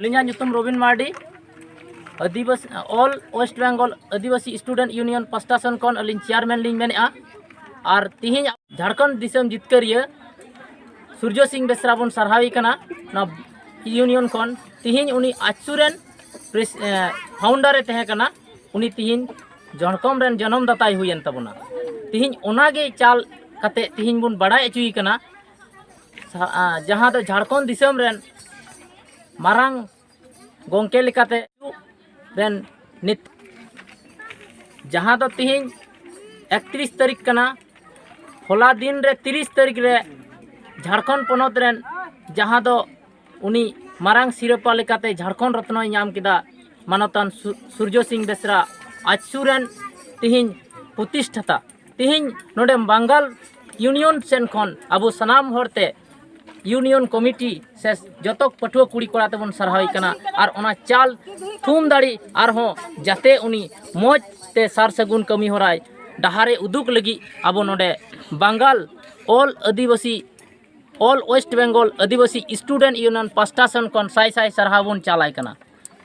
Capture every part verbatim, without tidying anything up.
ᱟᱹᱞᱤᱧᱟᱜ ᱧᱩᱛᱩᱢ ᱨᱚᱵᱤᱱ ᱢᱟᱨᱰᱤ᱾ ᱟᱹᱫᱤᱵᱟᱹᱥᱤ, ᱚᱞ ᱳᱭᱮᱥᱴ ᱵᱮᱝᱜᱚᱞ ᱟᱹᱫᱤᱵᱟᱹᱥᱤ student union ᱯᱟᱥᱴᱟ ᱥᱮᱱ ᱠᱷᱚᱱ ᱟᱹᱞᱤᱧ ᱪᱮᱭᱟᱨᱢᱮᱱ ᱞᱤᱧ ᱢᱮᱱᱮᱫᱼᱟ᱾ ᱟᱨ ᱛᱤᱦᱤᱧ ᱡᱷᱟᱲᱠᱷᱚᱸᱰ ᱫᱤᱥᱚᱢ ᱡᱤᱛᱠᱟᱹᱨᱤᱭᱟᱹ ᱥᱩᱨᱡᱚ ᱥᱤᱝ ᱵᱮᱥᱨᱟ ᱵᱚᱱ ᱥᱟᱨᱦᱟᱣᱮ ᱠᱟᱱᱟ᱾ ᱱᱚᱣᱟ ᱤᱭᱩᱱᱤᱭᱚᱱ ᱠᱷᱚᱱ ᱛᱤᱦᱤᱧ ᱩᱱᱤ ᱟᱡᱥᱩ ᱨᱮᱱ ᱯᱨᱮᱥ-, ᱮ, ᱯᱷᱟᱣᱩᱱᱰᱟᱨ ᱮ ᱛᱟᱦᱮᱸ ᱠᱟᱱᱟ᱾ ᱩᱱᱤ ᱛᱤᱦᱤᱧ ᱡᱷᱟᱲᱠᱷᱚᱸᱰ ᱨᱮᱱ ᱡᱚᱱᱚᱢ ᱫᱟᱛᱟᱭ ᱦᱩᱭᱮᱱ ᱛᱟᱵᱚᱱᱟ᱾ ᱛᱤᱦᱤᱧ ᱚᱱᱟᱜᱮ ᱪᱟᱞ ᱠᱟᱛᱮ ᱛᱤᱦᱤᱧ ᱵᱚᱱ ᱵᱟᱲᱟᱭ ᱦᱚᱪᱚᱭᱮ ᱠᱟᱱᱟ᱾ ᱥᱟ-, ᱟ, ᱡᱟᱦᱟᱸ ᱫᱚ ᱡᱷᱟᱲᱠᱷᱚᱸᱰ ᱫᱤᱥᱚᱢ ᱨᱮᱱ ᱢᱟᱨᱟᱝ ᱜᱚᱢᱠᱮ ᱞᱮᱠᱟᱛᱮ ᱨᱮᱱ ᱱᱤᱛ, ᱡᱟᱦᱟᱸ ᱫᱚ ᱛᱤᱦᱤᱧ ᱮᱠᱛᱨᱤᱥ ᱛᱟᱹᱨᱤᱠᱷ ᱠᱟᱱᱟ, ᱦᱚᱞᱟ ᱫᱤᱱ ᱨᱮ ᱛᱤᱨᱤᱥ ᱛᱟᱹᱨᱤᱠᱷ ᱨᱮ ᱡᱷᱟᱲᱠᱷᱚᱸᱰ ᱯᱚᱱᱚᱛ ᱨᱮᱱ ᱡᱟᱦᱟᱸ ᱫᱚ ᱩᱱᱤ ᱢᱟᱨᱟᱝ ᱥᱤᱨᱯᱟᱹ ᱞᱮᱠᱟᱛᱮ ᱡᱷᱟᱲᱠᱷᱚᱸᱰ ᱨᱚᱛᱱᱚᱭ ᱧᱟᱢ ᱠᱮᱫᱟ, ᱢᱟᱱᱚᱛᱟᱱ ᱥᱩ-, ᱥᱩᱨᱡᱚ ᱥᱤᱝ ᱵᱮᱥᱨᱟ ᱟᱡᱥᱩ ᱨᱮᱱ ᱛᱤᱦᱤᱧ ᱯᱨᱚᱛᱤᱥᱴᱷᱟᱛᱟ᱾ ᱛᱤᱦᱤᱧ ᱱᱚᱰᱮ ᱵᱟᱝᱜᱟᱞ ᱤᱭᱩᱱᱤᱭᱚᱱ ᱥᱮᱱ ᱠᱷᱚᱱ ᱟᱵᱚ ᱥᱟᱱᱟᱢ ᱦᱚᱲᱛᱮ ᱤᱭᱩᱱᱤᱭᱚᱱ ᱠᱚᱢᱤᱴᱤ ᱥᱮ ᱡᱚᱛᱚ ᱯᱟᱹᱴᱷᱩᱣᱟᱹ ᱠᱩᱲᱤ ᱠᱚᱲᱟ ᱛᱮᱵᱚᱱ ᱥᱟᱨᱦᱟᱣᱮ ᱠᱟᱱᱟ᱾ ᱟᱨ ᱚᱱᱟ ᱪᱟᱞ ᱛᱷᱩᱢ ᱫᱟᱲᱮ ᱟᱨᱦᱚᱸ ᱡᱟᱛᱮ ᱩᱱᱤ ᱢᱚᱡᱽ ᱛᱮ ᱥᱟᱨ ᱥᱟᱹᱜᱩᱱ ᱠᱟᱹᱢᱤ ᱦᱚᱨᱟᱭ ᱰᱟᱦᱟᱨᱮ ᱩᱫᱩᱜ ᱞᱟᱹᱜᱤᱫ ᱟᱵᱚ ᱱᱚᱰᱮ ᱵᱟᱝᱜᱟᱞ ᱚᱞ ᱟᱹᱫᱤᱵᱟᱹᱥᱤ, ᱚᱞ ᱳᱭᱮᱥᱴ ᱵᱮᱝᱜᱚᱞ ᱟᱹᱫᱤᱵᱟᱹᱥᱤ ᱥᱴᱩᱰᱮᱱᱴ ᱤᱭᱩᱱᱤᱭᱚᱱ ᱯᱟᱥᱴᱟ ᱥᱮᱱ ᱠᱷᱚᱱ ᱥᱟᱭ ᱥᱟᱭ ᱥᱟᱨᱦᱟᱣ ᱵᱚᱱ ᱪᱟᱞᱟᱭ ᱠᱟᱱᱟ᱾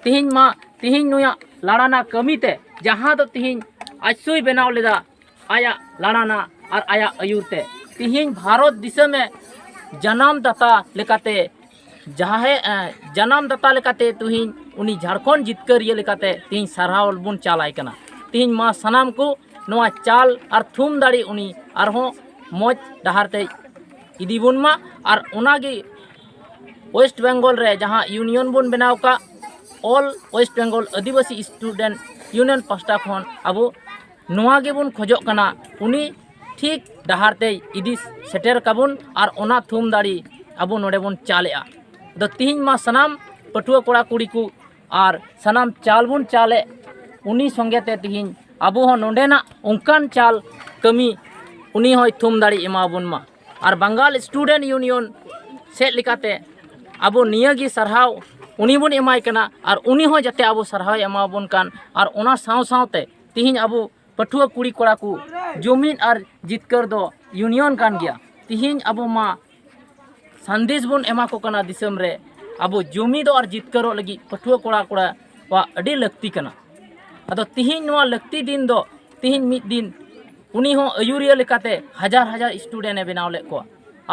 ᱛᱤᱦᱤᱧ ᱢᱟ, ᱛᱤᱦᱤᱧ ᱱᱩᱭᱟᱜ ᱞᱟᱲᱟᱱᱟ ᱠᱟᱹᱢᱤᱛᱮ ᱡᱟᱦᱟᱸ ᱫᱚ ᱛᱤᱦᱤᱧ ᱟᱡᱥᱩᱭ ᱵᱮᱱᱟᱣ ᱞᱮᱫᱟ, ᱟᱭᱟᱜ ᱞᱟᱲᱟᱱᱟ ᱟᱨ ᱟᱭᱟᱜ ᱟᱹᱭᱩᱨ ᱛᱮ ᱛᱤᱦᱤᱧ ᱵᱷᱟᱨᱚᱛ ᱫᱤᱥᱚᱢᱮ ᱡᱟᱱᱟᱢ ᱫᱟᱛᱟ ᱞᱮᱠᱟᱛᱮ, ᱡᱟᱦᱟᱸᱭ, ᱮ, ᱡᱟᱱᱟᱢ ᱫᱟᱛᱟ ᱞᱮᱠᱟᱛᱮ ᱛᱤᱦᱤᱧ ᱩᱱᱤ ᱡᱷᱟᱲᱠᱷᱚᱸᱰ ᱡᱤᱛᱠᱟᱹᱨᱤᱭᱟᱹ ᱞᱮᱠᱟᱛᱮ ᱛᱤᱦᱤᱧ ᱥᱟᱨᱦᱟᱣ ᱵᱚᱱ ᱪᱟᱞᱟᱭ ᱠᱟᱱᱟ᱾ ᱛᱤᱦᱤᱧ ᱢᱟ ᱥᱟᱱᱟᱢ ᱠᱚ ᱱᱚᱣᱟ ᱪᱟᱞ ᱟᱨ ᱛᱷᱩᱢ ᱫᱟᱲᱮ ᱩᱱᱤ ᱟᱨᱦᱚᱸ ᱢᱚᱡᱽ ᱰᱟᱦᱟᱨ ᱛᱮᱭ ᱤᱫᱤ ᱵᱚᱱ ᱢᱟ᱾ ᱟᱨ ᱚᱱᱟᱜᱮ ᱳᱭᱮᱥᱴ ᱵᱮᱝᱜᱚᱞ ᱨᱮ ᱡᱟᱦᱟᱸ ᱤᱭᱩᱱᱤᱭᱚᱱ ᱵᱚᱱ ᱵᱮᱱᱟᱣ ᱠᱟᱜ, ᱚᱞ ᱳᱭᱮᱥᱴ ᱵᱮᱝᱜᱚᱞ ᱟᱹᱫᱤᱵᱟᱹᱥᱤ ᱥᱴᱩᱰᱮᱱᱴ ᱤᱭᱩᱱᱤᱭᱚᱱ ᱯᱟᱥᱴᱟ ᱠᱷᱚᱱ ᱟᱵᱚ ᱱᱚᱣᱟ ᱜᱮᱵᱚᱱ ᱠᱷᱚᱡᱚᱜ ᱠᱟᱱᱟ, ᱩᱱᱤ ᱴᱷᱤᱠ ᱰᱟᱦᱟᱨ ᱛᱮᱭ ᱤᱫᱤ ᱥᱮᱴᱮᱨ ᱠᱟᱵᱚᱱ ᱟᱨ ᱚᱱᱟ ᱛᱷᱩᱢ ᱫᱟᱲᱮ ᱟᱵᱚ ᱱᱚᱰᱮ ᱵᱚᱱ ᱪᱟᱞᱮᱜᱼᱟ᱾ ᱟᱫᱚ ᱛᱤᱦᱤᱧ ᱢᱟ ᱥᱟᱱᱟᱢ ᱯᱟᱹᱴᱷᱩᱣᱟᱹ ᱠᱚᱲᱟ ᱠᱩᱲᱤ ᱠᱚ ᱟᱨ ᱥᱟᱱᱟᱢ ᱪᱟᱞ ᱵᱚᱱ ᱪᱟᱞᱮᱫ, ᱩᱱᱤ ᱥᱚᱸᱜᱮ ᱛᱮ ᱛᱤᱦᱤᱧ ᱟᱵᱚ ᱦᱚᱸ ᱱᱚᱰᱮᱱᱟᱜ ᱚᱱᱠᱟᱱ ᱪᱟᱞ ᱠᱟᱹᱢᱤ ᱩᱱᱤ ᱦᱚᱸᱭ ᱛᱷᱩᱢ ᱫᱟᱲᱮ ᱮᱢᱟᱵᱚᱱ ᱢᱟ᱾ ᱟᱨ ᱵᱟᱝᱜᱟᱞ ᱥᱴᱩᱰᱮᱱᱴ ᱤᱭᱩᱱᱤᱭᱚᱱ ᱥᱮᱫ ᱞᱮᱠᱟᱛᱮ ᱟᱵᱚ ᱱᱤᱭᱟᱹ ᱜᱮ ᱥᱟᱨᱦᱟᱣ ᱩᱱᱤ ᱵᱚᱱ ᱮᱢᱟᱭ ᱠᱟᱱᱟ ᱟᱨ ᱩᱱᱤ ᱦᱚᱸ ᱡᱟᱛᱮ ᱟᱵᱚ ᱥᱟᱨᱦᱟᱣᱮ ᱮᱢᱟᱵᱚᱱ ᱠᱟᱱ᱾ ᱟᱨ ᱚᱱᱟ ᱥᱟᱶ ᱥᱟᱶᱛᱮ ᱛᱤᱦᱤᱧ ᱟᱵᱚ ᱯᱟᱹᱴᱷᱩᱣᱟᱹ ᱠᱩᱲᱤ ᱠᱚᱲᱟ ᱠᱚ ᱡᱩᱢᱤᱫ ᱟᱨ ᱡᱤᱛᱠᱟᱹᱨ ᱫᱚ ᱤᱭᱩᱱᱤᱭᱚᱱ ᱠᱟᱱ ᱜᱮᱭᱟ᱾ ᱛᱤᱦᱤᱧ ᱟᱵᱚ ᱢᱟ ᱥᱟᱸᱫᱮᱥ ᱵᱚᱱ ᱮᱢᱟ ᱠᱚ ᱠᱟᱱᱟ ᱫᱤᱥᱚᱢ ᱨᱮ, ᱟᱵᱚ ᱡᱩᱢᱤᱫᱚᱜ ᱟᱨ ᱡᱤᱛᱠᱟᱹᱨᱚᱜ ᱞᱟᱹᱜᱤᱫ ᱯᱟᱹᱴᱷᱩᱣᱟᱹ ᱠᱚᱲᱟ ᱠᱚᱲᱟᱣᱟᱜ ᱟᱹᱰᱤ ᱞᱟᱹᱠᱛᱤ ᱠᱟᱱᱟ᱾ ᱟᱫᱚ ᱛᱤᱦᱤᱧ ᱱᱚᱣᱟ ᱞᱟᱹᱠᱛᱤ ᱫᱤᱱ ᱫᱚ, ᱛᱤᱦᱤᱧ ᱢᱤᱫ ᱫᱤᱱ ᱩᱱᱤ ᱦᱚᱸ ᱟᱹᱭᱩᱨᱤᱭᱟᱹ ᱞᱮᱠᱟᱛᱮ ᱦᱟᱡᱟᱨ ᱦᱟᱡᱟᱨ ᱥᱴᱩᱰᱮᱱᱴ ᱮ ᱵᱮᱱᱟᱣ ᱞᱮᱫ ᱠᱚᱣᱟ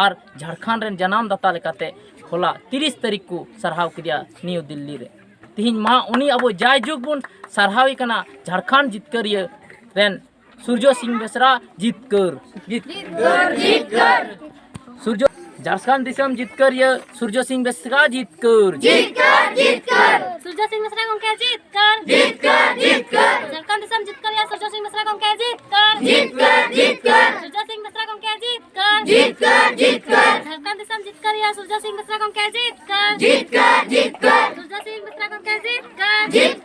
ᱟᱨ ᱡᱷᱟᱲᱠᱷᱚᱸᱰ ᱨᱮᱱ ᱡᱟᱱᱟᱢ ᱫᱟᱛᱟ ᱞᱮᱠᱟᱛᱮ ᱦᱚᱞᱟ ᱛᱤᱨᱤᱥ ᱛᱟᱹᱨᱤᱠᱷ ᱠᱚ ᱥᱟᱨᱦᱟᱣ ᱠᱮᱫᱮᱭᱟ ᱱᱤᱭᱩ ᱫᱤᱞᱞᱤ ᱨᱮ᱾ ᱛᱤᱦᱤᱧ ᱢᱟ ᱩᱱᱤ ᱟᱵᱚ ᱡᱟᱭᱡᱩᱜᱽ ᱵᱚᱱ ᱥᱟᱨᱦᱟᱣᱮ ᱠᱟᱱᱟ, ᱡᱷᱟᱲᱠᱷᱚᱸᱰ ᱡᱤᱛᱠᱟᱹᱨᱤᱭᱟᱹ ᱨᱮᱱ ᱥᱩᱨᱡᱚ ᱥᱤᱝ ᱵᱮᱥᱨᱟ ᱡᱤᱛᱠᱟᱹᱨ᱾ ᱡᱤᱛᱠᱟᱹᱨ, ᱡᱤᱛᱠᱟᱹᱨ᱾ ᱥᱩᱨᱡᱚ, ᱡᱷᱟᱲᱠᱷᱚᱸᱰ ᱫᱤᱥᱚᱢ ᱡᱤᱛᱠᱟᱹᱨᱤᱭᱟᱹ ᱥᱩᱨᱡᱚ ᱥᱤᱝ ᱵᱮᱥᱨᱟ ᱡᱤᱛᱠᱟᱹᱨ᱾ ᱡᱤᱛᱠᱟᱹᱨ, ᱡᱤᱛᱠᱟᱹᱨ᱾ ᱥᱩᱨᱡᱚ ᱥᱤᱝ ᱵᱮᱥᱨᱟ ᱜᱚᱢᱠᱮ ᱡᱤᱛᱠᱟᱹᱨ᱾ ᱡᱤᱛᱠᱟᱹᱨ, ᱡᱤᱛᱠᱟᱹᱨ᱾ ᱡᱷᱟᱲᱠᱷᱚᱸᱰ ᱫᱤᱥᱚᱢ ᱡᱤᱛᱠᱟᱹᱨᱤᱭᱟᱹ ᱥᱩᱨᱡᱚ ᱥᱤᱝ ᱵᱮᱥᱨᱟ ᱜᱚᱢᱠᱮ ᱡᱤᱛᱠᱟᱹᱨ᱾ ᱡᱤᱛᱠᱟᱹᱨ, ᱡᱤᱛᱠᱟᱹᱨ᱾ ᱥᱩᱨᱡᱚ ᱥᱤᱝ ᱵᱮᱥᱨᱟ ᱜᱚᱢᱠᱮ ᱡᱤᱛᱠᱟᱹᱨ᱾ ᱡᱤᱛᱠᱟᱹᱨ, ᱡᱤᱛᱠᱟᱹᱨ᱾ ᱡᱷᱟᱲᱠᱷᱚᱸᱰ ᱫᱤᱥᱚᱢ ᱡᱤᱛᱠᱟᱹᱨᱤᱭᱟᱹ ᱥᱩᱨᱡᱚ ᱥᱤᱝ ᱵᱮᱥᱨᱟ ᱜᱚᱢᱠᱮ ᱡᱤᱛᱠᱟᱹᱨ᱾ ᱡᱤᱛᱠᱟᱹᱨ, ᱡᱤᱛᱠᱟᱹᱨ᱾ ᱥᱩᱨᱡᱚ ᱥᱤᱝ ᱵᱮᱥᱨᱟ ᱜᱚᱢᱠᱮ ᱡᱤᱛᱠᱟᱹᱨ᱾ ᱡᱤᱛᱠᱟᱹᱨ᱾